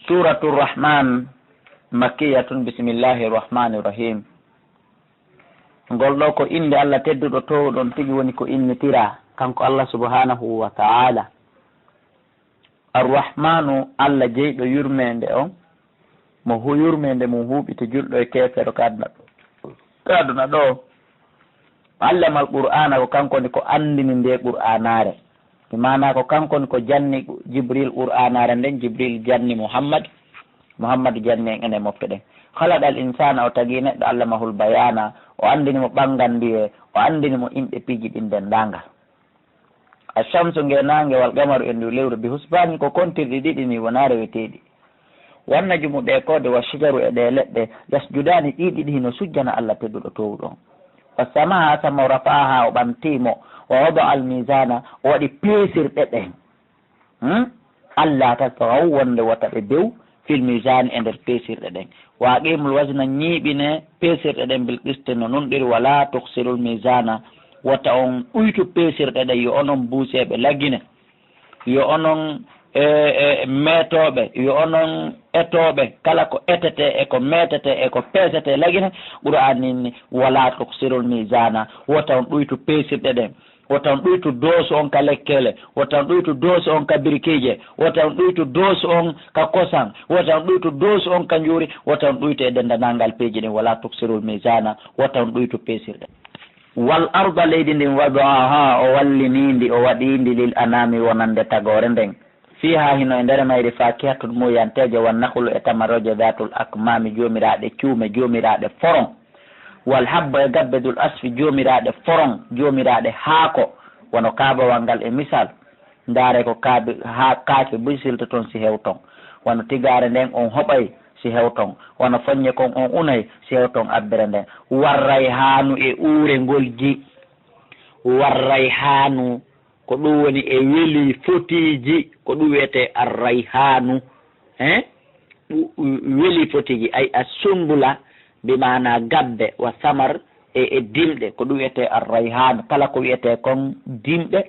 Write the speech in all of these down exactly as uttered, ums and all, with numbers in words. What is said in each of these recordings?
Suratu Rahman, Makkiyatun, Bismillahi Rahmani Rahim. Ngol ɗo ko innde Allah tedduɗo toowɗon tigi woni ko innitiraa, kanko Allah subhanahu wa ta'ala. Ar-Rahmanu, Allah jeyɗo yurmeende on, mo hu-, yurmeende mum huuɓiti julɗo e keefeero ka aduna ɗo, ka aduna ɗo. Allama al-Qur'ana, ko kanko woni ko anndini nde Qur'anaare. Bi maana ko kanko woni ko janni Jibril Qur'anaare nden, Jibril janni Muhammad, Muhammad janni en ene mofte ɗen. Khalaqa al-insana, o tagi neɗɗo, allamahul bayana, o anndini mo ɓanngandiyee, o anndini mo inɗe piiji ɗin denndaangal. Ashamsu, nge naange, wal qamaru, e ndu lewru, bi husbani, ko kontirɗi ɗiɗi ni, wonaa reweteeɗi. Wan najmu, ɗe koode, wa shajaru, e ɗe leɗɗe, yasjudani, ɗi ɗiɗi hino sujjana Allah tedduɗo toowɗo on. Wa samaa, asama, rafa'aha, o ɓamti mo, wa wada'a al mizana, o waɗi peesirɗe ɗen. Hmm? Alla tatghaw, wonde wota ɓe bew, fil mizan, e nder peesirɗe ɗen. Wa aqimul wazna, ñiiɓine peesirɗe ɗen, bil qisti, no nunɗiri, wala tukhsirul mizana, wota on ɗuytu peesirɗe ɗen, yo onon buuseeɓe lagine, yo onon, e, e, meetooɓe, yo onon etooɓe, kala ko etete e ko meetete e ko peesete lagine, Qur'an inni, wala tukhsirul mizana, wota on ɗuytu peesirɗe ɗen. Wota on ɗuytu doosu on ka lekkele, wota on ɗuytu doosu on ka birkiije, wota on ɗuytu doosu on ka kosan, wota on ɗuytu doosu on ka njuuri, wota on ɗuytu e denndanangal peeji ɗin, wala tuksirul mizana, wota on ɗuytu peesirɗe. Wal arda, leydi ndin, wada'aha, o wallini ndi, o waɗi ndi, lil anami, wonande tagoore nden. Fiha, hino e nder mayri, fakihatun, muuyanteeje, wan nakhlu, e tamarooje, dhatul akmami, joomiraaɗe cuume, joomiraaɗe foron. Wal habbu, e gabbe, dhul asfi, joomiraaɗe foron, joomiraaɗe haako, wano kaabawal ngal e misal. Ndaare ko kaabi-, haa kaake buy siltoton si hewton. Wano tigaare nden on hoɓay si hewton. Wano fonnye kon on unay si hewton abbere nden. War rayhaanu, e uure ngolji. War rayhaanu, ko ɗum woni e weli fotiiji, ko ɗum wiyetee ar rayhaanu. Hein? Ɗu-, weli fotiiji, ay as sumbula, bi maana gabbe, wa samar, e, e dimɗe, ko ɗum wiyetee ar rayhaan. Kala ko wiyetee kon dimɗe,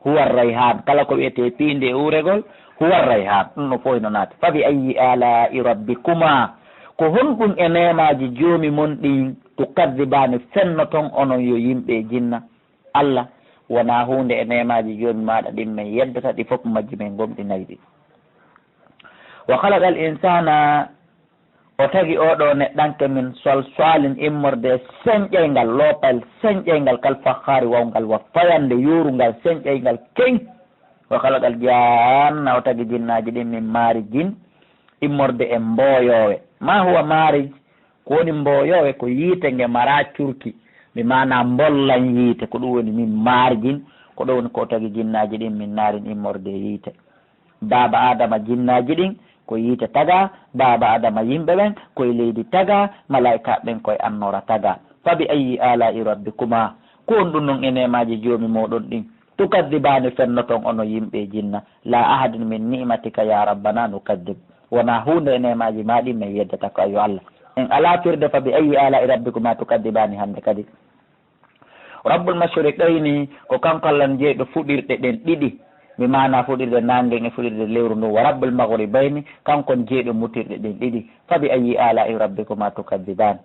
huwa ar rayhaan. Kala ko wiyetee piindi e uuregol, huwa ar rayhaan. Ɗum no fof hino naati. Fa bi ayyi alaa'i rabbikuma, ko honɗum e neemaaji joomi mon ɗin, tukaddibaani, fennoton onon yo yimɓe e jinna? Allah, wonaa huunde e neemaaji joomi maaɗa ɗin min yeddata, ɗi fof majji min gomɗinay ɗi. Wa khalaqal insana, o tagi oo ɗoo neɗɗanke min salsalin, immorde e senƴayngal, loopayel senƴayngal, kal fakhaari, wawngal wa fayannde, yoorungal, senƴayngal key. Wa khalaqal janna, o tagi jinnaaji ɗin min maarijin, immorde e mbooyoowe. Ma huwa maarij? Ko woni mbooyoowe? Ko yiite nge maraa curki, bi maana mbollan yiite, ko ɗum woni min maarijin, ko ɗo woni ko o tagi jinnaaji ɗin min naarin, immorde e yiite. Baaba Aadama jinnaaji ɗin ko yiite tagaa, baaba Aadama yimɓe ɓen ko e leydi tagaa, malaa'ikaaɓe ɓen ko e annoora tagaa. Fa bi ayyi alaa'i rabbikuma, ko honɗum non e neemaaji joomi mooɗon ɗin, tukaddibaani, fennoton onon yimɓe e jinna? La ahadin min ni'matika ya rabbana nukaddib, wonaa huunde e neemaaji maa ɗin min yeddata ko, yo Allah. En alaa firde fa bi ayyi alaa'i rabbikuma tukaddibaani hannde kadi. Rabbul mashriqayni, ko kanko Allah jeyɗo fuɗirɗe ɗen ɗiɗi, bi maana fuɗirde naange e fuɗirde lewru ndun. Wa rabbul maghribayni, kanko on jeyɗo mutirɗe ɗen ɗiɗi. Fa bi ayyi alaa'i rabbikuma tukaddiban?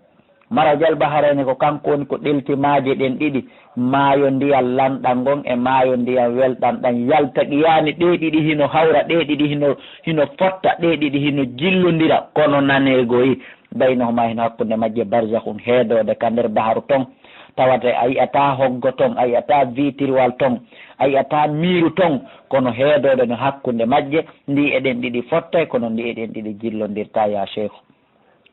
Marajal bahrayni, ko kanko woni ko ɗelti maaje ɗen ɗiɗi, maayo ndiyan lanɗan ngon e maayo ndiyan welɗan ɗan, yaltaqiyaani, ɗee ɗiɗi hino hawra, ɗee ɗiɗi hino, hino fotta, ɗee ɗiɗi hino jillondira, kono naneegoyi. Baynahuma, hino hakkunde majje, barzakhun, heedoode ka nder baharu ton. Tawata a yi'ataa hoggo ton, a yi'ataa viitirwal ton, a yi'ataa miiru ton, kono heedoode no hakkunde majje. Ndi e ɗen ɗiɗi fottay, kono ndi e ɗen ɗiɗi jillondirtaa, yaa sheikhu.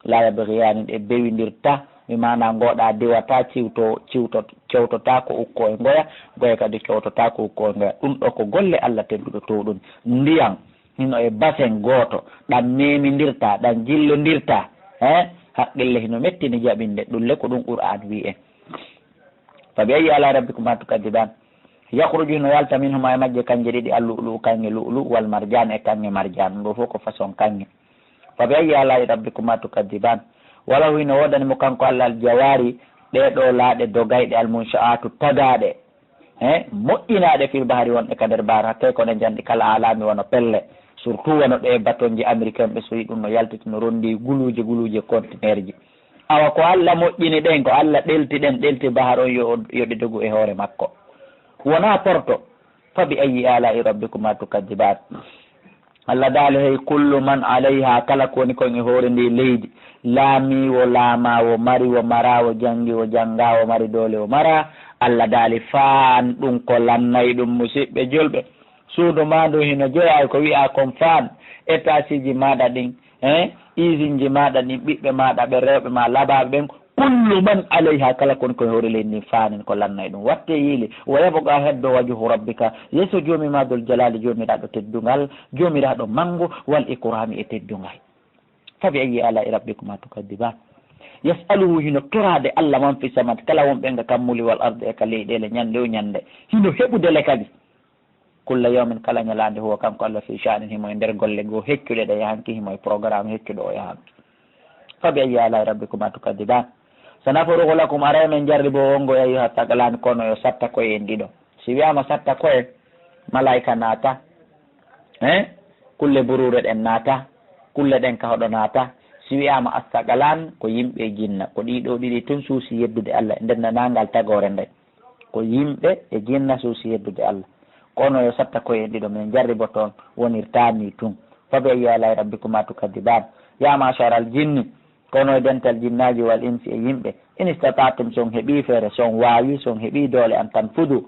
La yabghiyaani, ɗe bewindirtaa, mi maanaa ngoɗa diwataa, ciwto, ciwto, cewtotaa ko ukko e ngoya, ngoya kadi cewtotaa ko ukko e ngoya. Ɗum ɗo ko golle Allah tedduɗo toowɗun. Ndiyan hino e basen gooto, ɗan meemindirtaa, ɗan jillondirtaa. He? Haqqille hino mettini jaɓinde, ɗum le ko ɗum Qur'aan wi'i en. Fa bi ayyi alaa'i rabbikuma tukaddiban? Yakhruju, hino yalta, minhuma, e majje kanje ɗiɗi, al-lu'lu'u, kaŋŋe lu'lu'u, wal marjaan, e kaŋŋe marjaan. Ɗum ɗo fof ko façon kaŋŋe. Fa bi ayyi alaa'i rabbikuma tukaddiban? Wa lahu, hino woodani mo kanko Allah, al jawaari, ɗee ɗoo laaɗe dogayɗe, al munsha'aatu, tagaaɗe, he, moƴƴinaaɗe, fil bahri, wonɗe ka nder bahar, hakkee ko ɗe njanɗi, kal a'laami, wano pelle. Surtout wano ɗee batonji américain ɓe soyi ɗum no yaltiti no rondi guluuje guluuje conteneurji. Awa ko Allah moƴƴini ɗen, ko Allah ɗelti ɗen, ɗelti bahar on yo, yo ɗe dogu e hoore makko. Wonaa porto. Fa bi ayyi alaa'i rabbikuma tukaddiban. Allah daali hey kullu man alayha, kala ko woni kon e hoore ndi leydi, laamiiwo, laamaawo, mariwo, maraawo, janngiwo, janngawo, mari doole o mara. Allah daali faan ɗum ko lannay ɗum musiɓɓe julɓe. Suudu maa ndu hino jeyaa e ko wi'aa kon faan, étageji maaɗa ɗin, eh, usine ji maaɗa ɗin, ɓiɓɓe maaɗa ɓe rewɓe maa labaaɓe ɓen, kullu man alayha, kala kon koye hoore leydi ndin faanin ko lannay ɗum. Watte yiili, wa yabqa heddo wajhu rabbika, yeeso joomi maa dul jalali, joomiraaɗo teddungal, joomiraaɗo mangu, wal ikrami e teddungal. Fa bi ayyi alaa'i rabbikuma tukaddiban. Yas'aluhu hino toraade Allah man fi samawati kala wonɓe nga kammuli wal ardi e ka leyɗeele ñande o ñande. Hino heɓude le kadi. Kulla yawmin kala ñalaande huwa kanko Allah fi sha'nin himo e nder golle goo heccuɗe ɗe yahanki himo e programme heccuɗo o yahanki. Fa bi ayyi alaa'i rabbikuma tukaddiban. Sanafrugu lakum aray men jarribo wongo ya ayyuha thaqalan kono yo satta koye en ɗiɗo. Si wi'ama satta koye malaika naata. Hein? Kulle buruure ɗen naata. Kulle ɗen ka hoɗo naata. Si wi'ama assaqalan ko yimɓe e jinna. Ko ɗiɗo ɗiɗi tun suusi yeddude Allah e nder nanangal tagore nden. Ko yimɓe e jinna suusi yeddude Allah. Kono yo satta koye en ɗiɗo men jarribo toon wonirtaani tun. Fa bi ayyi alaa'i rabbikuma tukaddiban. Ya ma'shara al jinni, kono e dental jinnaaji wal insi e yimɓe. In istata'tum si on heɓii feere, si on waawii, si on heɓii doole an tanfudu.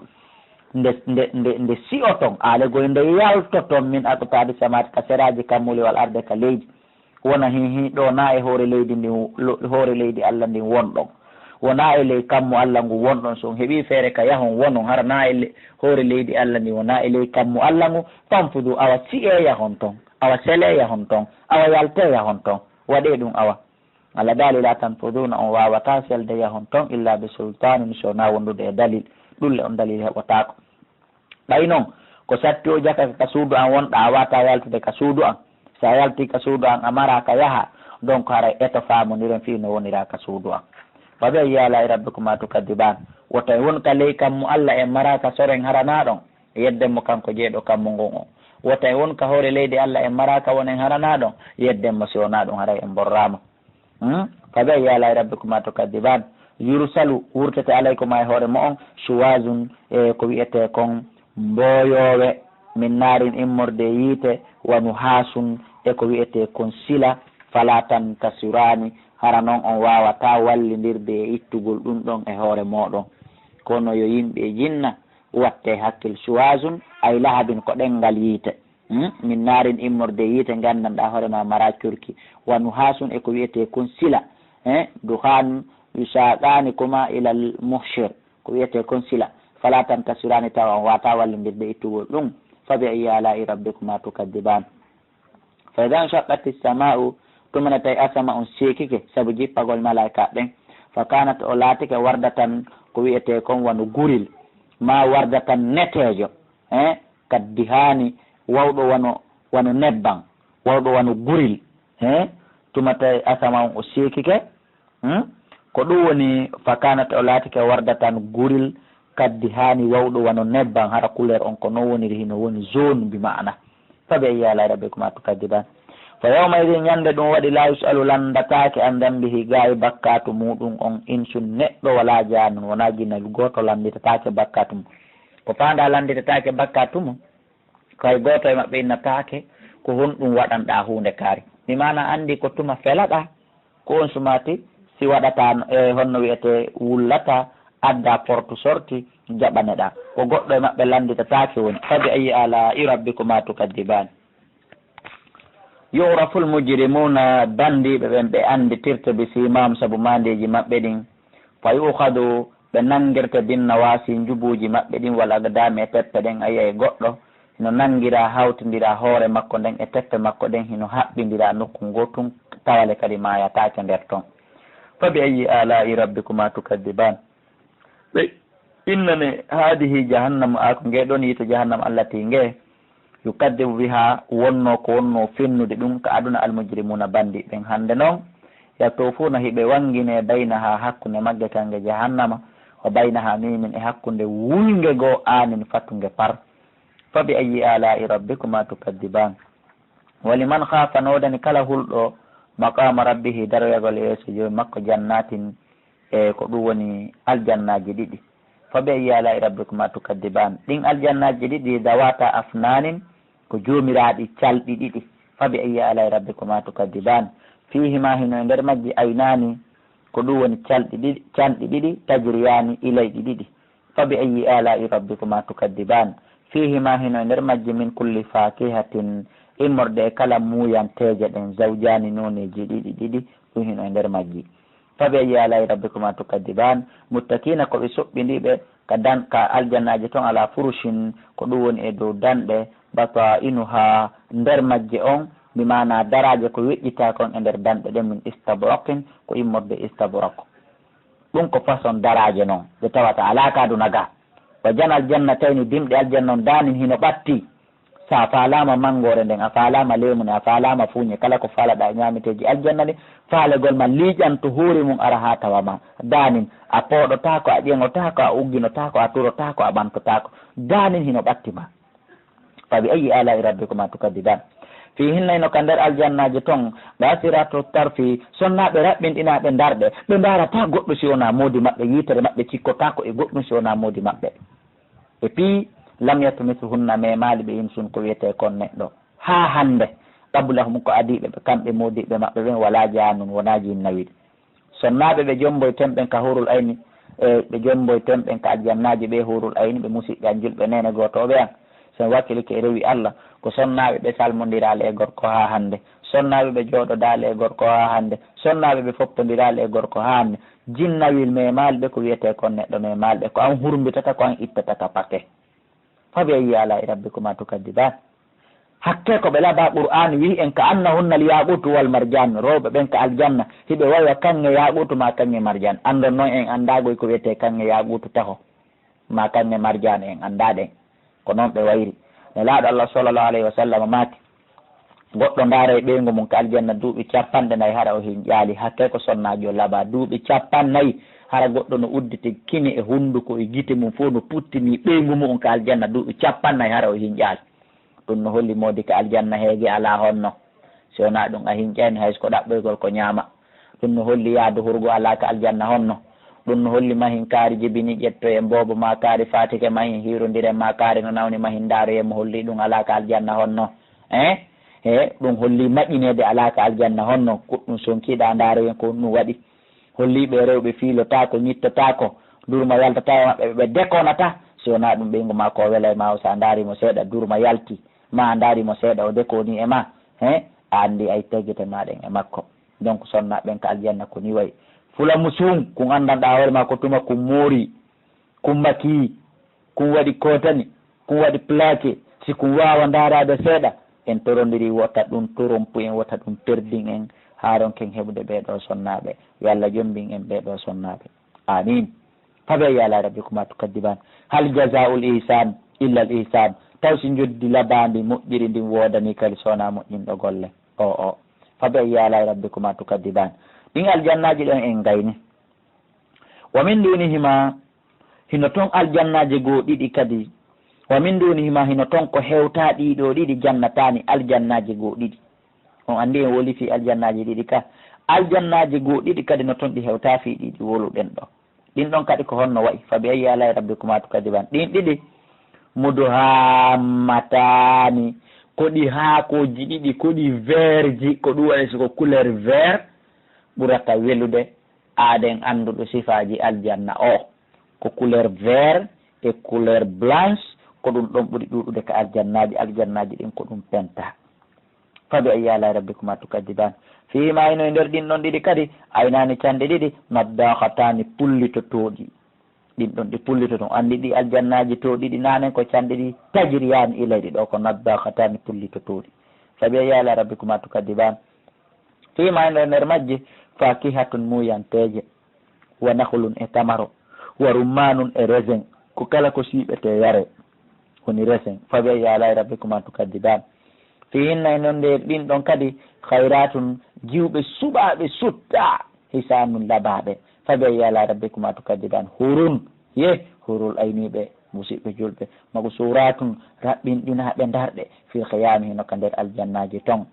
Nde, nde, nde, nde si'oton, aale goy nde yaltoton min aqtaari samawaati ka seraaji kammuli wal arde ka leydi. Wona hi, hi, ɗo na e hoore leydi ndin, lo-, hoore leydi Allah ndin wonɗon. Wona e ley kammu Allah ngu wonɗon. So on heɓii feere ka yahon wonon, hara na e le-, hoore leydi Allah ndin, wona e ley kammu Allah ngu, tanfudu, awa si'ee yahon ton, awa selee yahon ton, awa yaltee yahon ton. Waɗee ɗum awa. Allah daali, "La tanfuduna, on waawataa selde yahon ton, illa bi sultanin, so na wondude e dalil." Ɗum le on dalil heɓotaako. Ɓay non, ko satti o jaka ka suudu an wonɗa, a waawataa yaltude ka suudu an. Si a yalti ka suudu an, a maraa ka yaha, donc haray eto faamondiren fii no wonira ka suudu an. Fa bi ayyi alaa'i rabbikuma tukaddiban. Wota en won ka ley kammu Allah en maraa ka soren haranaɗon, yedden mo kanko jeyɗo kammu ngun on. Wota en won ka hoore leydi Allah en maraa ka wonen haranaɗon, yedden mo si wonaa ɗum haray en borraama. Hmm? Fa bi ayyi alaa'i rabbikuma tukaddiban. Yursalu, wurtete alaykuma e hoore mo'on, shuwazun, e ko wi'etee kon mbooyoowe, min naarin immorde e yiite, wa nuhaasun, e ko wi'etee kon sila, fala tantasirani, hara non on waawataa wallindirde e ittugol ɗum ɗon e hoore mooɗon. Kono yo yimɓe e jinna watte hakkil, shuwazun, ay lahabin ko ɗenngal yiite. Hmm? Min naarin immorde yiite, nganndanɗaa hoore maa maraa curki. Wa nuhaasun e ko wi'etee kon sila. Eh? Duhan yusaqani kuma ilal muhshir. Ko wi'etee kon sila. Fala tantasirani, tawa on waawataa wallindirde ittugol ɗum. Fa bi ayyi alaa'i rabbikuma tukaddiban. Fa idan shaqqati sama'u, tuma na tawi asama on seekike, sabu jippagol malaa'ika ɓen. Fa kanat, o laatike wardatan, ko wi'etee kon wano guril. Ma wardatan neteejo. Eh? Kaddihaani, wawɗo wano, wano nebban, wawɗo wano guril. He? Tuma tawi asama on o seekike. Hmm? Ko ɗum woni, fa kanat, o laatike wardatan guril, kaddihaani, wawɗo wano nebban, hara couleur on ko non woniri, hino woni jaune bi ma'ana. Fa bi ayyi alaa'i rabbikuma tukaddiban. Fa yawma idin, ñande ɗum waɗi, la yus'alu, lanndataake, an dambihi, gaa e bakkaatu muuɗum on, insun, neɗɗo, wala jaanun, wonaa jinna, gooto lannditataake bakkaatu mum. Ko faandaa lannditataake bakkaatu mum, ko hay gooto e maɓɓe innataake ko honɗum waɗanɗaa huunde kaari. Mi maana anndi ko tuma felaɗaa, ko on sumaati si waɗataa no, e honno wi'etee wullataa, addaa porte sortie, jaɓaneɗaa. Ko goɗɗo e maɓɓe lannditataake woni. Fa bi ayyi alaa'i rabbikuma tukaddiban. Yu'raful mujrimuna, banndiiɓe ɓen ɓe annditirte bi simahum sabu maandeeji maɓɓe ɗin. Fa yu'khadu, ɓe nanngirte bin nawaasi njubuuji maɓɓe ɗin wal aqdaami e peppe ɗen, a yi'ay goɗɗo hino nanngira hawtindira hoore makko nden e peppe makko ɗen hino haɓɓindira nokku ngootun tawale kadi maayataake nder ton. Fa bi ayyi alaa'i rabbikuma tukaddiban. Ɓe innane haadihi jahannamu, a ko ngee ɗon yiite jahannama allati ngee yukaddibu biha wonno ko wonno fennude ɗum ka aduna almujrimuna banndiiɓe ɓen. Hannde noon yatufuna hiɓe wanngine baynaha hakkunde magge kannge jahannama wa bayna hamimin e hakkunde wulnge goo aanin fatunge par. Fa bi ayyi alaa'i rabbikuma tukaddiban. Wali man khafa, no woodani kala hulɗo, maqama rabbihi, daroyagol e yeeso joomi makko, jannatin, e ko ɗum woni aljannaaji ɗiɗi. Fa bi ayyi alai rabbikuma tukaddiban. Ɗin aljannaaji ɗiɗi, dawata afnanin, ko joomiraaɗi calɗi ɗiɗi. Fa bi ayyi alai rabbikuma tukaddiban. Fihima, hino e nder majji, aynani, ko ɗum woni calɗi ɗiɗi, canɗi ɗiɗi, tajriyani, ilayɗi ɗiɗi. Fa bi ayyi alai rabbikuma tukaddiban. Fihima, hino e nder majji, min kulli fakihatin, immorde e kala muuyanteeje ɗen, zawjani, nooneeji ɗiɗi ɗiɗi, ɗum hino e nder majji. Fa bi ayyi alai rabbikuma tukaddiban. Muttaqina, ko ɓe soɓɓindiiɓe ka dan-, ka aljannaaji ton, ala furushin, ko ɗum woni e dow danɗe, batainuha, nder majje on, bi maana daraaje ko weƴƴitaa kon e nder danɗe ɗen, min istabraqin, ko immorde istabraq. Ɗum ko façon daraaje non, ɓe tawata alaa ka aduna ga. Wa janal jannatayni, dimɗe aljanna on daanin hino ɓatti. Sa a faalaama manngoore nden, a faalaama leemu ne, a faalaama fuuñe, kala ko faalaɗaa e ñaameteeji aljanna ɗin, faalegol ma liiƴanto hoore mum ara haa tawa ma. Daanin, a pooɗotaako, a ƴeŋotaako, a ugginotaako, a turotaako, a ɓantotaako. Daanin hino ɓatti ma. Fa bi ayyi alai rabbikuma tukaddiban. Fihinna, hino ka nder aljannaaji ton, qasiratu tarfi, sonnaaɓe raɓɓinɗinaaɓe ndarɗe, ɓe ndaarataa goɗɗo si wonaa moodi maɓɓe, yiitere maɓɓe cikkotaako e goɗɗum si wonaa moodi maɓɓe. Et puis, lam yatmisuhunna, memaali ɓe insun, ko wiyetee kon neɗɗo. Haa hannde, qablahum, ko adii ɓe, ɓe kamɓe moodiɓɓe maɓɓe ɓen, wala jaanun, wonaa jinnawil. Sonnaaɓe ɓe jomboyten ɓen ka hurul ayni, e ɓe jomboyten ɓen ka aljannaaji ɓe hurul ayni, ɓe musiɓɓe an julɓe neene gootooɓe an. So en wakkilike e rewi Allah, ko sonnaaɓe ɓe salmondiraali e gorko haa hannde. Sonnaaɓe ɓe jooɗodaali e gorko haa hannde. Sonnaaɓe ɓe foppondiraali e gorko haa hannde. Jinnawil memaali ɓe, ko wiyetee kon neɗɗo memaali ɓe, ko an hurmbitata, ko an ittata ka pake. Fa bi ayyi alai rabbikuma tukaddiban. Hakkee ko ɓe labaa, Qur'aani wi'i en, ka annahunna al yaqutu wal marjan, rewɓe ɓen ka aljanna, hiɓe wayi wa kaŋŋe yaqutu maa kaŋŋe marjan. Anndon non en anndaa goy ko wiyetee kaŋŋe yaqutu taho, maa kaŋŋe marjan, en anndaa ɗen. Ko non ɓe wayri. Nelaaɗo Allah sallallahu alayhi wa sallam maaki, goɗɗo ndaaray ɓeyngu mum ka aljanna duuɓi cappanɗe nayi hara o hinƴaali, hakkee ko sonnaajo labaa duuɓi cappannayi, hara goɗɗo no udditi kine e hunnduko e gite mum fof no puttini ɓeyngu mum ka aljanna duuɓi cappannayi hara o hinƴaali. Ɗum no holli moodi ka aljanna heege alaa honno. Si wonaa ɗum a hinƴayno hay so ko ɗaɓɓoygol ko ñaama. Ɗum no holli yaadu hurgo alaa ka aljanna honno. Ɗum no holli mahin kaari jibini ƴettoyen boobo maa kaari faatike mahin hiirondiren maa kaari no nawni mahin ndaaroyen mo holli ɗum alaa ka aljanna honno. Eh? He, ɗum holli maƴineede alaa ka aljanna honno. Ko ɗum sonkiɗaa ndaaroyen ko ɗum waɗi. Holli ɓe rewɓe fiilotaako, ñittotaako, durma yaltataa e maɓɓe, ɓe dekonata. Si wonaa ɗum ɓeyngu maa ko welay maa o, so a ndaari mo seeɗa durma yalti, maa a ndaari mo seeɗa o dekoni e maa. He, a anndi ay tegete maa ɗen e makko. Donc sonnaaɓe ɓen ka aljanna ko ni wayi. Fula musuŋ, kun anndanɗaa hoore maa ko tuma kun moori, kun makii, kun waɗi kootani, kun waɗi plaqué, si kun waawa ndaaraade seeɗa, en torondiri wota ɗum torompu en, wota ɗum perdin en, haa ronken heɓude ɓee ɗoo sonnaaɓe. Yo Allah jombin en ɓee ɗoo sonnaaɓe. Amin. Fa bi ayyi alai rabbikuma tukaddiban. Hal jazaa'ul ihsan illa al ihsan. Taw si njoddi labaandi moƴƴiri ndin woodanii kadi so wonaa moƴƴinɗo golle? O, o. Fa bi ayyi alai rabbikuma tukaddiban. Ɗin aljannaaji ɗon en ngayni. Wa min dunihima, hino ton aljannaaji goo ɗiɗi kadi. Wa min dunihima, hino ton ko hewtaa ɗii ɗoo ɗiɗi, jannataani, aljannaaji goo ɗiɗi. On anndi en woli fii aljannaaji ɗiɗi ka. Aljannaaji goo ɗiɗi kadi no ton ɗi hewtaa fii ɗii ɗi woluɗen ɗoo. Ɗin ɗon kadi ko honno wa'i? Fa bi ayyi alai rabbikuma tukaddiban. Ɗin ɗiɗi, muduhammataani, ko ɗi haakooji ɗiɗi, ko ɗi vertji, ko ɗum waɗi so ko couleur vert ɓurata welude. Aaden annduɗo sifaaji aljanna o, ko couleur vert e couleur blanche, ko ɗum ɗon ɓuri ɗuuɗude ka aljannaaji, aljannaaji ɗin ko ɗum penta. Fa bi ayyi alai rabbikuma tukaddiban. Fihima, hino e nder ɗin ɗon ɗiɗi kadi, aynaani, canɗi ɗiɗi, naddakhataani, pullitotooɗi. Ɗin ɗon ɗi pullitoto. Anndi ɗi aljannaaji to ɗiɗi naanen ko canɗi ɗi, tajriyani ilayɗi, ɗo ko naddakhataani, pullitotooɗi. Fa bi ayyi alai rabbikuma tukaddiban. Fihima, hino e nder majji, fakihatun, muuyanteeje, wa nakhlun, e tamaro, wa rummanun, e resen, ko kala ko siiɓetee yaree, woni resen. Fa bi ayyi alai rabbikuma tukaddiban. Fihinna, e non nder ɗin ɗon kadi, khayratun, jiwɓe suɓaaɓe suttaa, hisanun, labaaɓe. Fa bi ayyi alai rabbikuma tukaddiban. Hurun, ye, hurul ayniiɓe, Musiɓɓe julɓe, mago suuratun raɓɓinɗinaaɓe darɗe, fil qiyaami, hino ka nder aljannaaji ton.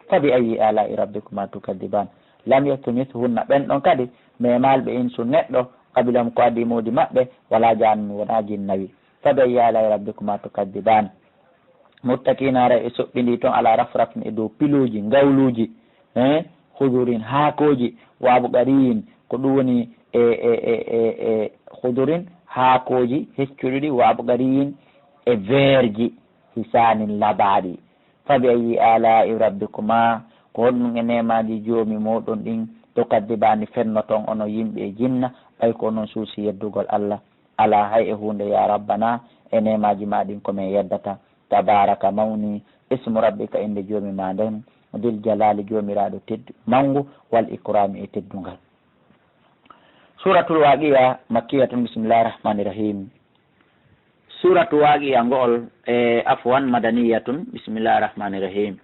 Fa bi ayyi aalaa'i rabbikumaa tukaddiban? Lam yatmithunna, ɓen ɗon kadi, meemaalɓe insu neɗɗo, qablahum, ko adii moodi maɓɓe, walaa jaanun, wonaa jinnawi. Fa bi ayyi aalaa'i rabbikumaa tukaddiban? Muttakiina, haray ɓe soɓɓindii ton, alaa rafrafin, e dow pilooji, ngawluuji, eh, khudurin, haakooji, wa abqariyin, ko ɗum woni e, e, e, e, e khudurin, haakooji heccuɗi ɗi, wa abqariyin, e veerji, hisaanin, labaaɗi. Fa bi ayyi aalaa'i rabbikumaa, ko honɗum e neemaaji Joomi mooɗon ɗin, tukaddibaani, fennoton onon yimɓe e jinna, ɓay ko onon suusi yeddugol Allah? Alaa hay e huunde, yaa Rabbana, e neemaaji maa ɗin ko men yeddata. Tabaaraka, mawni, ismu rabbika, innde Joomi maa nden, dil jalaali, Joomiraaɗo teddu-, manngu, wal ikraami, e teddungal. Suuratul Waaqi'a, makkiyatun, bismillaahi rahmaani rahiim. Suuratu Waaqi'a ngo'ol, e, afwan, madaniyatun, bismillaahi rahmaani rahiim.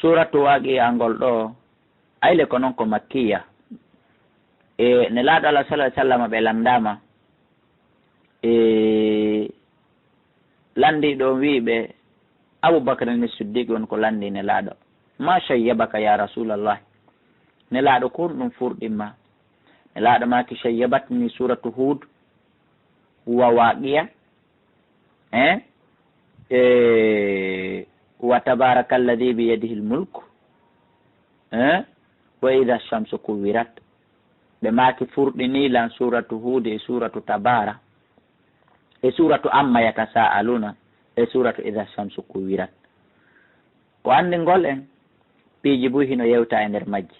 Suuratu Waaqi'a ngol ɗoo, ayle ko non ko makkiya. E, Nelaaɗo Allah, sallallaahu alayhi wa sallam, ɓe lanndaama. E, lanndiiɗo on wi'i ɓe, Abu Bakr ni Siddiq on ko lanndii Nelaaɗo. "Ma shayyabaka ya Rasulallah?" Nelaaɗo, ko honɗum furɗin ma? Nelaaɗo maaki, "Shayyabatni suuratu Huud wa Waaqi'a, eh? Eh, wa tabaarakalladhi biyadihil mulk, eh? Wa idha shamsu kuwirat." Ɓe maaki, "Furɗinii lan suuratu Huud e suuratu Tabaara, e suuratu Amma Yatasaaluna, e suuratu Idha Shamsu Kuwirat." Ko anndingol en, piiji buy hino yewta e nder majji.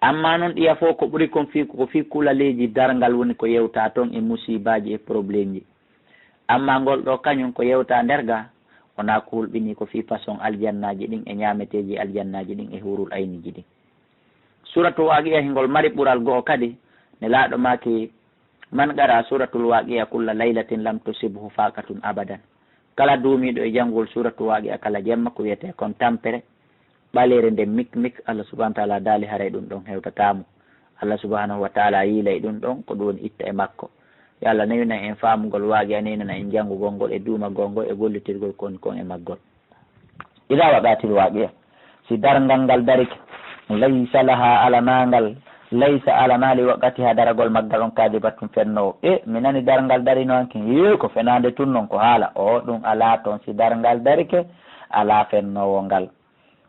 Amma non ɗiya fow ko ɓuri kon fii, ko fii kulaleeji darngal woni ko yewta ton, e musiibaaji e probleemji. Amma ngol ɗoo kañum ko yewta nder ga, wonaa ko hulɓinii ko fii façon aljannaaji ɗin e ñaameteeji aljannaaji ɗin e huurul ayniji ɗin. Suuratu Waaqi'a hingol mari ɓural go'o kadi, Nelaaɗo maaki, "Man qara'a suuratul Waaqi'a kulla laylatin lam tusibhu faaqatun abadan." Kala duumiiɗo e janngol Suuratul Waaqi'a kala jemma, ko wiyetee kon tampere ɓaleere nde mik mik, Allah subhaanahu wa ta'aala daali haray ɗum ɗon hewtataa mo. Allah subhaanahu wa ta'aala yiilay ɗum ɗon, ko ɗum woni itta e makko. Yo Allah newina en faamugol Waaqi'a, newinana en janngugol ngol e duumagol ngol e gollitirgol ko woni kon e maggol. Idaa waqa'atil waaqi'a, si darngal ngal darike, laysa lahaa, alanaa ngal, laysa, alanaa, li waqa'atihaa, daragol maggal on, kaadibatun, fennoowo. E, mi nani darngal darino hanki, yee, ko fenaande tun non, ko haala. O, ɗum alaa ton, si darngal darike, alaa fennoowo ngal.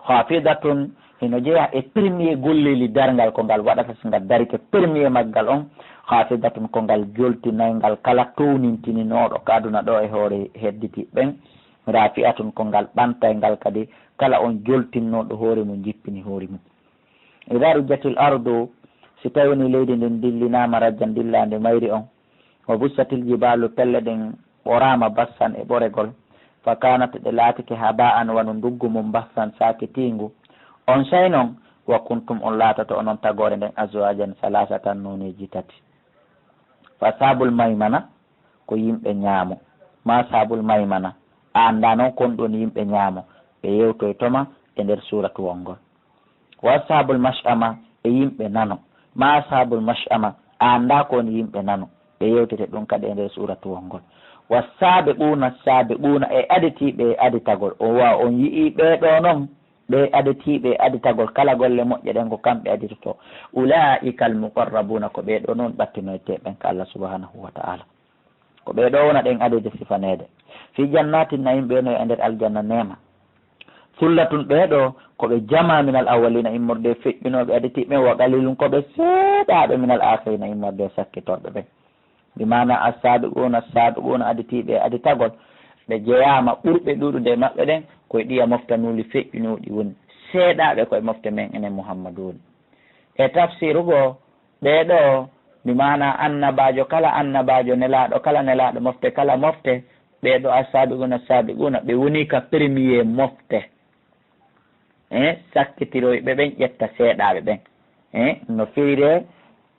Khaafidatun, hino jeyaa e premier golleeli darngal ko ngal waɗata si ngal darike, premier maggal on, khaafidatun, ko ngal joltinayngal kala townintininooɗo ka aduna ɗoo e hoore hedditi ɓen. Raafi'atun, ko ngal ɓantay ngal kadi kala on joltinnooɗo hoore mum, jippini hoore mum. Idaa rujjatil ardu, si tawi woni leydi ndin dillinaama rajjan, dillaande mayri on, wa bussatil jibaalu, pelle ɗen ɓoraama bassan e ɓoregol, fa kaanat, ɗe laatike, habaa'an, wano nduggu mum, bassan, saakitiingu, onsay non, wa kuntum, on laatoto onon tagoore nden, azwaajan salaasatan, nooneeji tati. Fa ashaabul maymana, ko yimɓe ñaamo. Ma ashaabul maymana, a anndaa non ko honɗum woni yimɓe ñaamo? Ɓe yewtoyto ma e nder suuratu wongol. Wa ashaabul mash'ama, e yimɓe nano. Ma ashaabul mash'ama, a anndaa ko woni yimɓe nano? Ɓe yewtete ɗum kadi e nder suuratu wongol. Wa saabiquuna saabiquuna, e aditiiɓe e aditagol. On wa, on yi'ii ɓee ɗoo non? Ɓe aditiiɓe e aditagol, kala golle moƴƴe ɗen ko kamɓe aditotoo. Ulaa'ikal muqarrabuuna, ko ɓee ɗoo non ɓattinoytee ɓen ka Allah subhaanahu wa ta'aala. Ko ɓee ɗoo wona ɗen adede sifaneede. Fii jannaatin na'iim, ɓee no e nder aljanna neema. Sullatun, ɓee ɗoo ko ɓe jamaa, minal awwaliina, immorde e feƴƴunooɓe aditiiɓe ɓen, wa qaliilun, ko ɓe seeɗaaɓe, minal aakhiriina, immorde e sakkitooɓe ɓen. Bi maana, assaabiquuna, assaabiquuna, aditiiɓe e aditagol, ɓe jeyaama ɓurɓe ɗuuɗude e maɓɓe ɗen, ko e ɗiya moftanuuli feƴƴunooɗi woni. Seeɗaaɓe ko e mofte men enen Muhammadu woni. E tafsiiru goo, ɓee ɗoo, bi maana, annabaajo kala annabaajo, nelaaɗo kala nelaaɗo, mofte kala mofte, ɓee ɗoo assaabiquuna, assaabiquuna, ɓe woni ka premier mofte. Eh, sakkitiroyɓe ɓen ƴetta seeɗaaɓe ɓen. Eh, no firee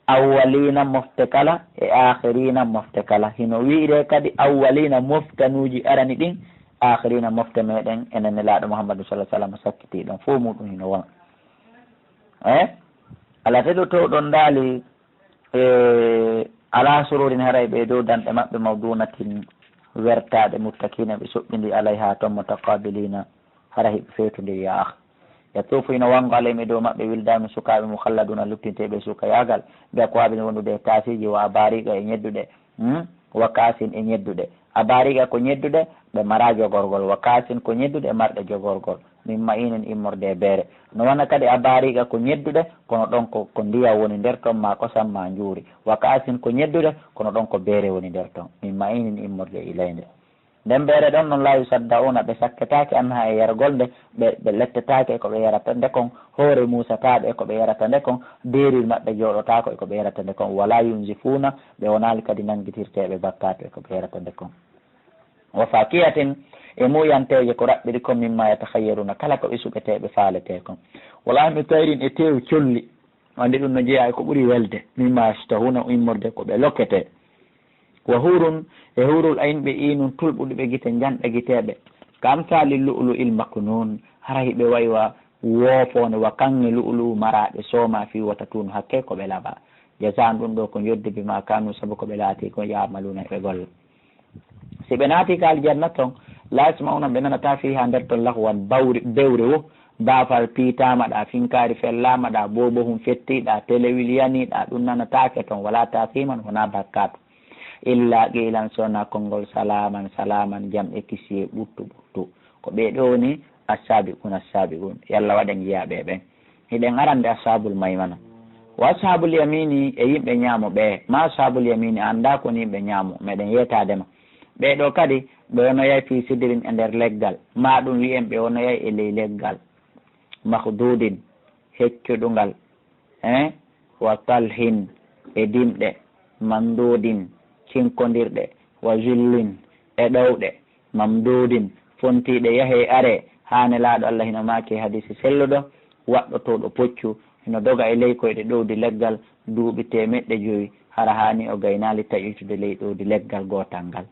awwaliina mofte kala e aakhiriina mofte kala. Hino wi'iree kadi awwaliina moftanuuji arani ɗin, aakhiriina mofte meɗen enen Nelaaɗo Muhammadu sallallaahu alayhi wa sallam sakkitii ɗon. Fow muuɗum hino wona. Eh, alaa teɗo towɗon ndaali, eh, Alaa sururin, haray ɓe dow danɗe maɓɓe, mawduunatin, wertaaɗe, muttakiina, ɓe soɓɓindii, alayhaa, ton, mutaqaabiliina, hara hiɓe feewtondiri. Yaa akh, yatuufu, ina wanngo, alayhim, e dow maɓɓe, wildaanu, sukaaɓe, mukhalladuuna, luttinteeɓe e sukayaagal, bi akwaabin, wondude e taasiiji, wa abaariiqa, e ñedduɗe, hmm? Wa ka'sin, e ñedduɗe. Abaariiqa ko ñedduɗe, ɗe maraa jogorgol. Wa ka'sin, ko ñedduɗe marɗe jogorgol. Min ma'iinin, immorde e beere. No wona kadi abaariiqa ko ñedduɗe, kono ɗon ko, ko ndiyam woni nder ton, maa kosam, maa njuuri. Wa ka'sin ko ñedduɗe, kono ɗon ko beere woni nder ton. Min ma'iinin, immorde e ilaynde. Nden beere ɗon non, laa yusadda'uuna, ɓe sakketaake, anhaa, e yargol nde, ɓe, ɓe lettetaake e ko ɓe yarata nde kon, hoore muusataɓe e ko ɓe yarata nde kon, deeriri maɓɓe jooɗotaako e ko ɓe yarata nde kon, walaa yunzifuuna, ɓe wonaali kadi nanngitirteeɓe bakkaatu e ko ɓe yarata nde kon. Wa faakihatin, e muuyanteeje ko raɓɓiɗi kon, mimmaa yatakhayyaruuna, kala ko ɓe suɓetee, ɓe faaletee kon. Wa lahmi tayrin, e teewu colli, anndi ɗum no jeyaa e ko ɓuri welde, mimmaa yashtahuna, immorde ko ɓe loketee. Wa hurun, e hurul ayn, ɓe iinun tulɓuɗi ɓe gite, njanɗe giteeɓe, ka amsaali lu'lu'il maknuun, hara hiɓe wayi wa woofoonde, wa kaŋŋe lu'lu'u maraaɗe sooma fii wota tuunu, hakkee ko ɓe laɓaa. Jazaan, ɗum ɗoo ko njoɓdi, bimaa kaanu, sabu ko ɓe laatii ko, ya'maluuna, ɓe golla. Si ɓe naatii ka aljanna ton, laa yasma'uuna, ɓe nanataa, fiihaa, nder ton, laghwan, bawri, bewre wo, baafal piitaama ɗaa, finkaari fellaama ɗaa, boobohun fettii ɗaa, telewil yanii ɗaa, ɗum nanataake ton, walaa ta'siiman, wonaa bakkaatu. Illaa qiilan, so wonaa konngol, salaaman, salaaman, jam e kisiyee, ɓuttu, ɓuttu. Ko ɓee ɗoo woni assaabiquuna, assaabiquun. Yo Allah waɗ en jeyaaɓe e ɓen. Hiɗen arande ashaabul maymana. Wa ashaabul yamiini, e yimɓe ñaamo ɓee. Ma ashaabul yamiini, a anndaa ko woni yimɓe ñaamo, meɗen yeetaade ma. Ɓee ɗoo kadi, ɓe wonoyay fii sidrin, e nder leggal. Maa ɗum wi'en ɓe wonoyay e ley leggal. Makhduudin, heccuɗungal. Eh? Wa talhin, e dimɗe. Mamduudin, cinkondirɗe. Wa zillin, e ɗowɗe. Mamduudin, fontiiɗe yahee aree, haa Nelaaɗo Allah hino maaki e hadiisi selluɗo, waɗɗotooɗo puccu, hino doga e ley koyɗe ɗowdi leggal duuɓi teemeɗɗe jowi, hara haani o gaynaali taƴitoyde ley ɗowdi leggal gootal ngal.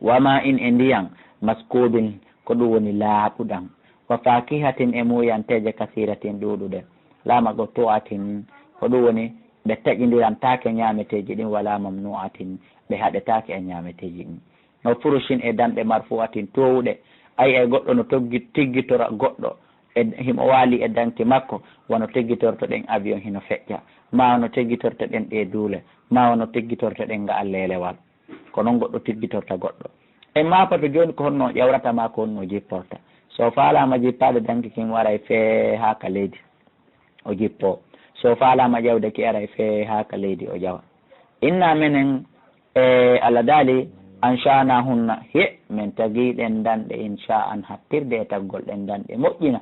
Wa maa'in, e ndiyan, maskuubin, ko ɗum woni laaɓuɗan. Wa faakihatin, e muuyanteeje, kasiiratin, ɗuuɗuɗe. Laa maqtuu'atin, ko ɗum woni ɓe taƴindirantaake ñaameteeji ɗin, walaa mamnuu'atin, ɓe haɗetaake e ñaameteeji ɗin. Wa furushin, e danɗe, marfuu'atin, toowuɗe. Ay, ay goɗɗo no toggi-, tiggitora goɗɗo, e, himo waali e danki makko, wano tiggitortoɗen avion hino feƴƴa, maa wano tiggitortoɗen ɗee duule, maa wano tiggitortoɗen nga'al leelewal. Ko non goɗɗo tiggitorta goɗɗo. En maapato jooni ko honno o ƴawrata maa ko honno o jipporta. So faalaama jippaade danki kin, waray fee haa ka leydi. O jippoo. So faalaama ƴawde ki, aray fee haa ka leydi, o ƴawa. Inna menen, e Allah daali, ansha'naahunna, he, men tagii ɗen danɗe, insha'an, hattirde e taggol ɗen danɗe, moƴƴina.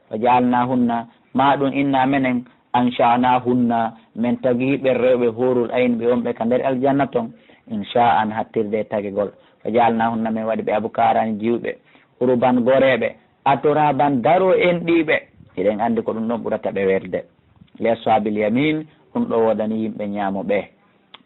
Fa ja'alnaahunna, maa ɗum inna menen, ansha'naahunna, men tagii ɓen rewɓe huurul ayn ɓe wonɓe ka nder aljanna ton, insha'an, hattirde e tagegol. Fa ja'alnaahunna, men waɗi ɓe abkaaran, jiwɓe, uruban, goreeɓe, aturaaban, daro enɗiiɓe. Hiɗen anndi ko ɗum ɗon ɓurata ɓe welde. Li ashaabil yamiin, ɗum ɗoo woodani yimɓe ñaamo ɓee.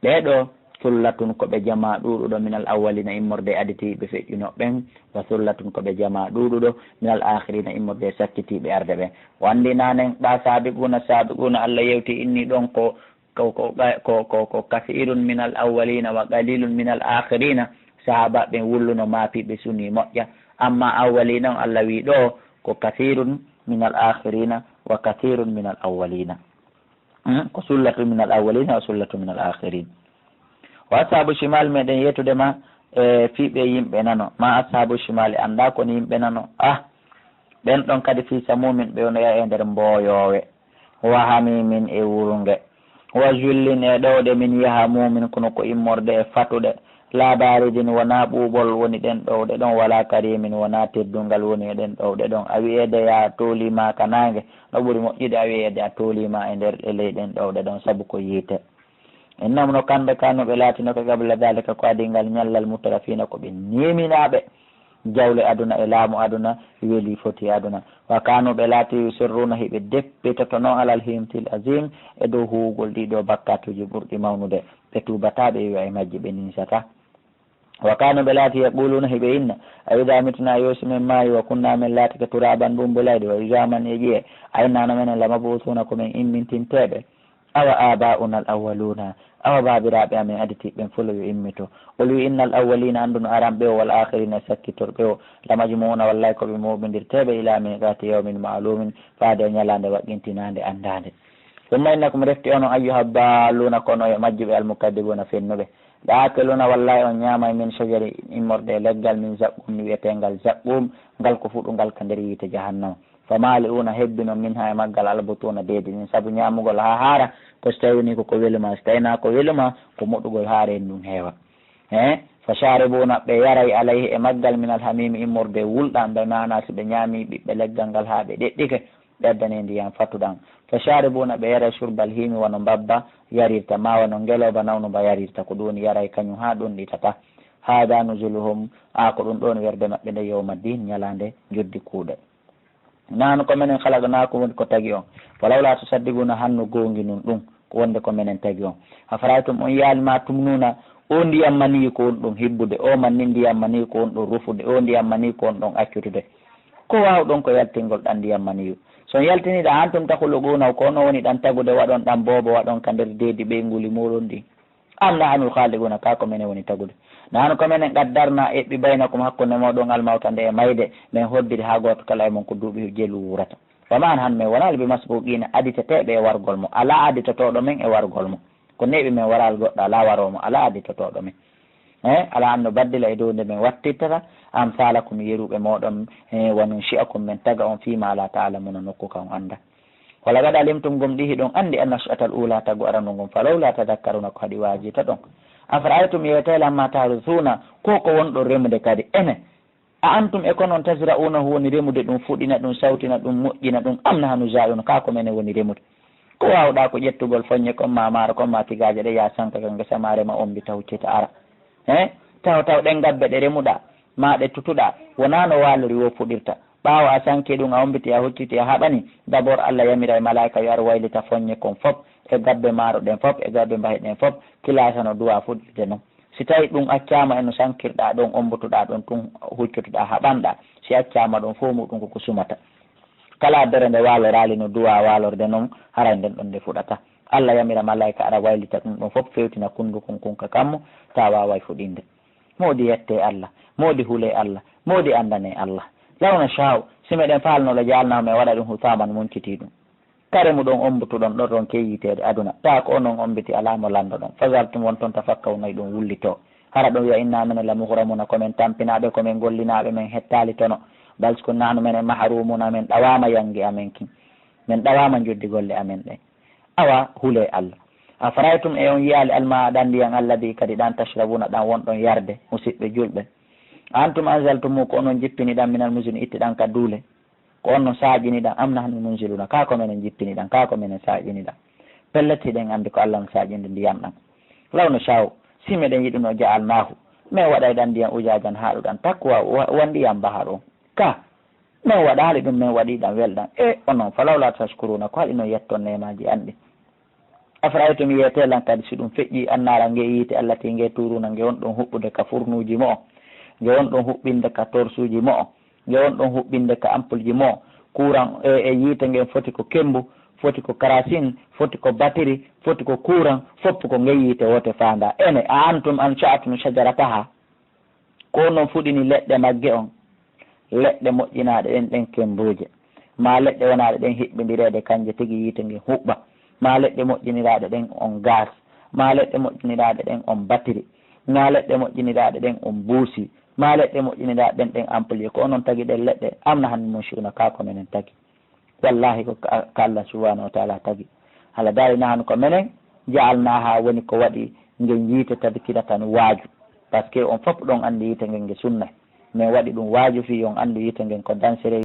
Ɓee ɗoo, sullatun, ko ɓe jamaa ɗuuɗuɗo, minal awwaliina, immorde e aditiiɓe feƴƴunooɓe ɓen, wa sullatun, ko ɓe jamaa ɗuuɗuɗo, minal aakhiriina, immorde e sakkitiiɓe arde ɓen. O anndinaa nen, ɗaa saabiquuna, saabiquuna, Allah yewti inni ɗon ko ko, ko, ko, ko, ko kasiirun minal awwaliina wa qaliilun minal aakhiriina. Sahaabaaɓe ɓen wulluno maapi, ɓe sunii moƴƴa. Ammaa awwaliina on, Allah wi'i ɗoo ko kasiirun minal aakhiriina wa kasiirun minal awwaliina. Hmm? Ko sullatun minal awwaliina wa sullatun minal aakhiriin. Wa ashaabu shimaal, meɗen yeetude ma, e fii ɓee yimɓe nano. Ma ashaabu shimaali, anndaa ko woni yimɓe nano. Ah, ɓen ɗon kadi fii samuumin, ɓe wonoyay e nder mbooyoowe. Wa hamiimin, e wurnge. Wa zullin, e ɗowɗe min yahamuumin, kono ko immorde e fatuɗe. Laa baaridin, wonaa ɓuuɓol woni ɗen ɗowɗe ɗon, walaa kariimin, wonaa teddungal woni e ɗen ɗowɗe ɗon. A wi'eede yo a toolii ma ka naange, no ɓuri moƴƴude a wi'eede a toolii ma e nder, e ley ɗen ɗowɗe ɗon, sabu ko yiite. Innahum, no kamɓe, kaanu, ɓe laatino, ko qabla daalika, ko adii ngal ñallal, mutrafiina, ko ɓe neeminaaɓe. Jawle aduna e laamu aduna weli foti aduna. Wa kaanu, ɓe laati, yusirruuna, hiɓe deppitotonoo, alal hinsil aziim, e dow huuwugol ɗii ɗoo bakkaatuuji ɓurɗi mawnude. Ɓe tuubataa, ɓe iwa e majji, ɓe ninsataa. Wa kaanu, ɓe laati, yaquluuna, hiɓe inna, a idaa mitnaa, yo si men maayi, wa kunnaa, men laatike, turaaban, ɓummbulayɗe, wa izaaman, e ƴi'e, a innaa, no menen, lamabuusuuna, ko men immintinteeɓe. أوآباؤنا الأولون, awa baabiraaɓe amen aditiiɓe ɓen folo yo immito. قل وي إن الأولين, anndu no aranɓe o, والآخرين, e sakkitorɓe o, لمجموعون, wallay ko ɓe mooɓindirteeɓe, إلى ميقات يوم معلوم, faade e ñalaande waqqintinaande anndaande. ثم إنكم, refti onon, أيها الضالون, ko onon e majjuɓe, المكذبون, fennuɓe. لآكلون, wallay on ñaamay, من شجر, immorde e leggal, من زقوم, wi'eteengal Zaqqum, ngal ko fuɗungal ka nder yiite Jahannama. فمالئون, hebbinon, منها, e maggal, البطون, deedi ɗin. Sabu ñaamugol haa haara, ko so tawi woni ko ko weli ma, so tawi na ko weli ma, ko moɗugol haa reen ndun heewa. He? فشاربون, ɓe yaray, عليه, e maggal, من الحميم, immorde e wulɗan, ɓe maana si ɓe ñaami ɓiɓɓe leggal ngal haa ɓe ɗeɗɗike, ɓe addane ndiyan fatuɗan. فشاربون, ɓe yaray, شرب الهيم, wano mbabba yarirta, maa wano ngelooba nawnuba yarirta, ko ɗun woni yaray kañun haa ɗun ɗitata. هذا نزلهم, a ko ɗun ɗon werde maɓɓe nde, يوم الدين, ñalaande njoddi kuuɗe. نحن, ko menen, خلقناكم, woni ko tagi on. فلولا تصدقون, hanno goonginun ɗun, ko wonde ko menen tagi on. أفرأيتم, on yi'aali, ما تمنون, o ndiyan maniyu ko on ɗon hibbude, o manni ndiyan maniyu ko on ɗon rufude, o ndiyan maniyu ko on ɗon accutude. Ko waawɗon ko yaltingol ɗan ndiyan maniyu? So on yaltinii ɗan, أأنتم تخلقونه, ko onon woni ɗan tagude, waɗon ɗan boobo, waɗon ka nder deedi ɓeynguuli muuɗun ɗin? أم نحن الخالقون, kaa ko menen woni tagude? نحن, ko menen, قدرنا, eɓɓi, بينكم, hakkunde mooɗon, الموت, nde e mayde, men hoddiri haa gooto kala e mon ko duuɓi jelu wuurata. وما نحن, men wonaali, بمسبوقين, aditeteeɓe e wargol mo. Alaa aditotooɗo men e wargol mo. Ko neeɓi men waraali goɗɗo, alaa waroowo mo, alaa aditotooɗo men. He, alaa an nubaddila, e dow nde men wattirtata, أمثالكم, yeruɓe mooɗon, he, وننشئكم, men taga on, فيما لا تعلمون, nokku ka on anndaa. ولقد علمتم, gomɗii hiɗon anndi, النشأة الأولى, tagu aranun ngun, فلولا تذكرون, ko haɗi waajitoɗon. أفرأيتم, yeetee lan, ما تحرثون, ko ko wonɗon remude kadi, enen. أأنتم, e ko onon, تزرعونه, woni remude ɗun, fuɗina ɗun, sawtina ɗun, moƴƴina ɗun, أم نحن الزارعون, kaa ko menen woni remude? Ko waawɗaa ko ƴettugol foññe kon, maa maaro kon, maa tigaaje ɗen, yaa sanka ka ngesa maa, rema, ommbita, huccita, ara. He? Taw, taw ɗen gabbe ɗe remuɗaa, maa ɗe tutuɗaa, wonaa no waalori woo fuɗirta. Ɓaawo a sankii ɗun, a ommbiti, a hucciti, a haɓani, d'abord Alla yamiray malaa'ika yo ar waylita foññe kon fop, e gabbe maaro ɗen fop, e gabbe mbahe ɗen fop, kilaasa no duwaa fuɗirde non. Si tawii ɗun accaama e no sankirɗaa ɗon, ommbutuɗaa ɗon tun, huccutuɗaa, haɓanɗaa, si accaama ɗon, fow muuɗun ko ko sumata. Kala bere nde waaloraali no duwaa waalorde non, haray nden ɗon nde fuɗata. Alla yamira malaa'ika ara waylita ɗun ɗon fop, fewtina kunndukun kun ka kammu, taa waaway fuɗinde. Moodi yettee Alla, moodi hulee Alla, moodi anndanee Alla. لو نشاء, si meɗen faalno, لجعلناه, men waɗa ɗun, حطاما, muncitiiɗun. Ka remuɗon, ommbutuɗon, ɗorɗon key yiiteede aduna, taa ko onon ommbiti, alaa mo lanndoɗon. فظلتم, wonton, تفكهون, hiɗon wullitoo. Hara ɗon wi'a, إنا menen, لمغرمون, ko men tampinaaɓe, ko men gollinaaɓe, men hettaali tono. بل, ko nahnu menen, محرومون, men ɗawaama yannge amen kin. Men ɗawaama njoddi golle amen ɗen. Awa, hulee Alla. أفرأيتم, e on yi'aali, الماء, ɗan ndiyan, الذي, kadi ɗan, تشربون, ɗan wonɗon yarde, musiɓɓe julɓe. أأنتم أنزلتموه, ko onon jippini ɗan, من المزن, itti ɗan ka duule? Ko onon saaƴini ɗan, أم نحن المنزلون, kaa ko menen jippini ɗan, kaa ko menen saaƴini ɗan? Pellet, hiɗen anndi ko Alla on saaƴinde ndiyan ɗan. لو نشاء, si meɗen yiɗuno, جعلناه, men waɗay ɗan ndiyan, أجاجا, haaɗuɗan, tak, wa, wa, wa ndiyan bahar on. Ka, men waɗaali ɗun, men waɗii ɗan welɗan. E onon, فلولا تشكرون, ko haɗi non yetton neemaaji an ɗin? أفرأيتم, yeetee lan kadi, si ɗun feƴƴii, النار, nge yiite, التي, nge, تورون, nge wonɗon huɓɓude ka furnuuji mo'on, nge wonɗon huɓɓinde ka torsuuji mo'on, nge wonɗon huɓɓinde ka ampulji mo'on, kuuran e, e yiite ngen foti ko kemmbu, foti ko karasine, foti ko batiri, foti ko kuuran, fop ko nge yiite woote faandaa. Ene, أأنتم أنشأتم شجرتها, ko onon fuɗini leɗɗe magge on, leɗɗe moƴƴinaaɗe ɗen, ɗen kemmbuuje, maa leɗɗe wonaaɗe ɗen hiɓɓindireede, kanje tigi yiite ngen huɓɓa, maa leɗɗe moƴƴiniraaɗe ɗen on gaas, maa leɗɗe moƴƴiniraaɗe ɗen on batiri, maa leɗɗe moƴƴiniraaɗe ɗen on buusi, maa leɗɗe moƴƴiniraaɗe ɗen, ɗen ampulje, ko onon tagi ɗen leɗɗe? أم نحن المنشئون, kaa ko menen tagi? Wallaahi, ko ka, ka Alla subhaanahu wa ta'aalaa tagi. Alla daali, نحن, ko menen, جعلناها, woni ko waɗi ngen yiite, تذكرة, waaju. Parce que on fop ɗon anndi yiite ngen nge sunnay. Men waɗi ɗun waaju fii on anndu yiite ngen ko dangereux,